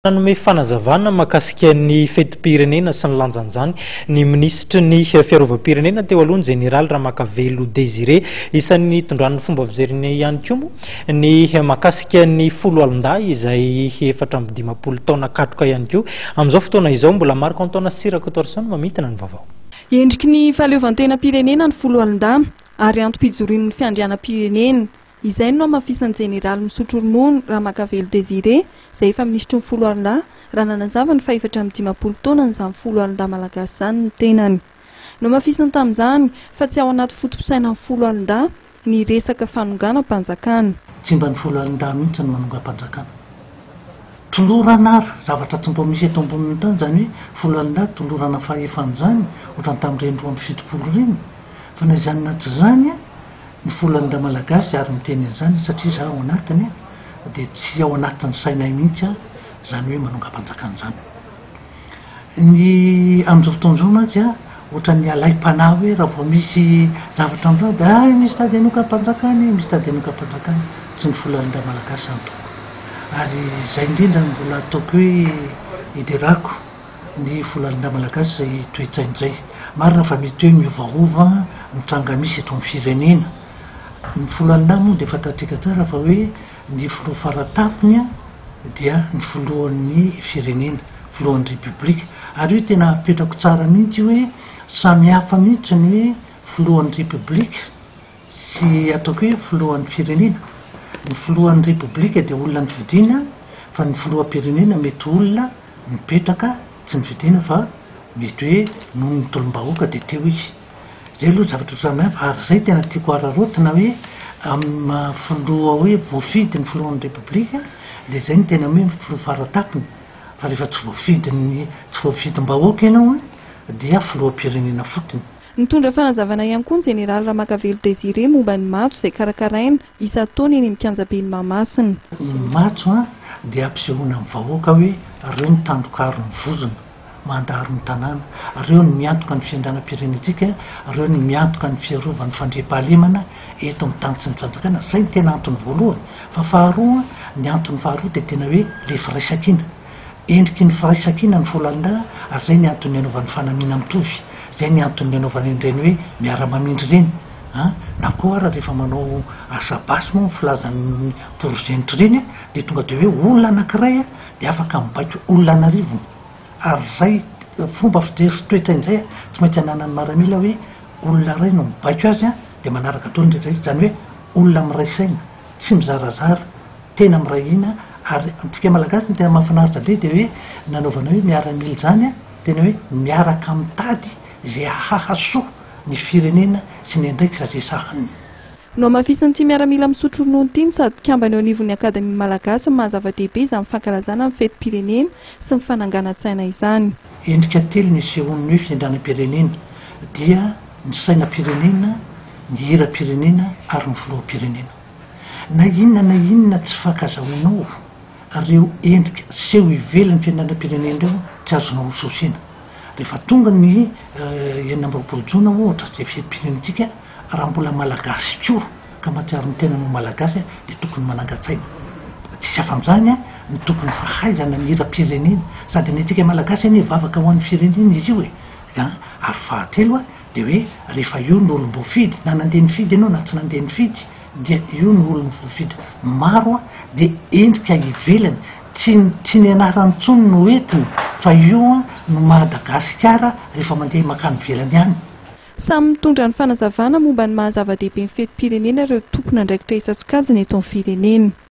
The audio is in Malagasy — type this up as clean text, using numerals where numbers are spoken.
Nanome fanazavana mahakasika ny fetim-pirenena sy ny lanjan'izany ny minisitry ny fiarovam-pirenena teo aloha, ny jeneraly Ramakavelo Désiré. Isan'ny nitondran'ny fomba fijeriny ihany koa moa ny mahakasika ny foloalindahy izay 54 taona katroka ihany koa amin'izao fotoana izao. Mbola Marc Antoine sy Rakotoarison no mamintina ny vaovao. Endriky ny fahaleovantenam-pirenena ny foloalindahy ary antom-pijoroan'ny fiandrianam-pirenena. Izay no nohamafisan'ny jeneraly misotro ronono, Ramakavelo Désiré, izay efa minisitry ny foloalindahy, raha nanazava ny fahefatra amby 50 taonan'izany foloalindahy malagasy izany ny tenany. Nohamafisiny tamin'izany fa tsy ao anaty foto-pisainan'ny foloalindahy ny resaka fanonganam-panjakana. Tsy mba ny foloalindahy mihitsy no manongam-panjakana. Tolorana ary, zavatra tsy mba misy eto ambonin'ny tany izany hoe foloalindahy tolorana fahefana izany, ohatran'ny tamin'ireny 72 ireny. Fa na izany na tsy izany, Ny volan'ny Malagasy ary miteny an'izany satria za ao anatiny dia tsy ao anatin'ny sainay mihitsy izany hoe manongam-panjakana izany. Ny amin'izao fotoana izao mantsy an, ohatran'ny alaim-panahy hoe raha vao misy zavatra amin'izao dia hay misy tady hanongam-panjakana e, misy tady hanongam-panjakana. Tsy ny volan'ny Malagasy izany tompoko. Ary izay indrindra no mbola ataoko hoe hiderako. ny volalina malagasy izay toe-tsaina izay. Marina fa mety hoe miovaova ny tranga misy eto amin'ny firenena. Ny volalina moa dia fantatsika tsara fa hoe ny filoha faratampony dia ny filohan'ny firenena, filohan'ny Repoblika. Ary io tena apetrako tsara mihitsy hoe samy hafa mihitsy ny hoe filohan'ny Repoblika Tsy ataoko hoe filohan'ny firenena. Ny filohan'ny repoblika dia olona nofidina fa ny filoham-pirenena mety olona mipetraka tsy nofidina fa mety hoe noho ny tolom-bahoaka dia teo izy. Izay aloha zavatra samy hafa ary izay tena tiako araraotina hoe amin'ny maha filoha hoe voafidy ny filohan'ny repoblika dia izay no tena hoe filoha faratapony fa rehefa tsy voafidin'ny tsy voafidim-bahoaka ianao dia filoham-pirenena fotiny. Nitondra fanazavana ihany koa ny jeneraly Ramakavelo Désiré momba ny matso izay karakaraina isan-taona eny amin'ny kianjaben'i Mahamasina. Ny matso dia ampisehoana amin'ny vahoaka hoe ireo ny tandrok'aro ny vozona, mandaro ny tanàna, ireo ny miantoka ny fiandrianam-pirenentsika, ireo ny miantoka ny fiarovana ny fandriampahalemana eto amin'ny tany sy ny fanjakana, izay no tena antony voalohany. Fa faharoa, ny antony faharoa dia tena hoe ilay firaisankina. Endriky ny firaisankina ny Folanda ary izay ny antony anaovany fanamiana mitovy, izay ny antony anaovany an'ireny hoe miara-mamindra ireny an! na koa ara rehefa manao asa basy moa ny filazan'ny porozenitra ireny dia tonga dia hoe olona anankiray dia afaka mibaiko olona an'arivony ary izay fomba fijery sy toe-tsaina izay tsy maintsy ananan'ny maramila hoe olona iray no mibaiko azy dia manaraka daholo ny rehetra rehetra, izany hoe olona miray saina, tsy mizarazara. Tena miray hina ary antsika malagasy ny tena mahafinaritra be dia hoe nanaovana hoe miaramila izany an, tena hoe miaraka mitady izay hahasoa ny firenena sy ny andraikitra izay sahaniny. Nohamafisin'ity miaramila misotro ronono ity ny sady mpikambana eo anivon'ny Akademia Malagasy ny maha zava-dehibe izany fankalazana ny fetim-pirenena sy ny fananganan-tsaina izany. Endrika telo no isehoan'ny hoe fiandrianam-pirenena dia ny sainam-pirenena, ny hiram-pirenena ary ny filoham-pirenena. Na inona na inona tsy fankazahoanao ireo endrika seho ivelan'ny fiainanam-pirenena ireo tsy azonao hosihosena. Rehefa tonga ny 26 jona ohatra izay fetim-pirenentsika, raha mbola Malagasy koa ka mahatsiaro ny tenany ho Malagasy dia tokony manangan-tsaina. Tsisy hafa amin'izany ny tokony fahaizana ny hiram-pirenena. Sady ny antsika Malagasy anie vavaka ho an'ny firenena izy io e! Ary fahatelo dia hoe rehefa io no olom-boafidy, na nandeha nifidy ianao na tsy nandeha nifidy, dia io no olona voafidy maro dia endrika ivelany, tsy tsy ny anarany intsony no entiny fa io no Madagasikara rehefa mandeha makany ivelany any. Samy mitondra ny fanazavana momba ny maha zava-dehibe ny fetim-pirenena ireo tompon'andraikitra isan-tsokajiny eto amin'ny firenena.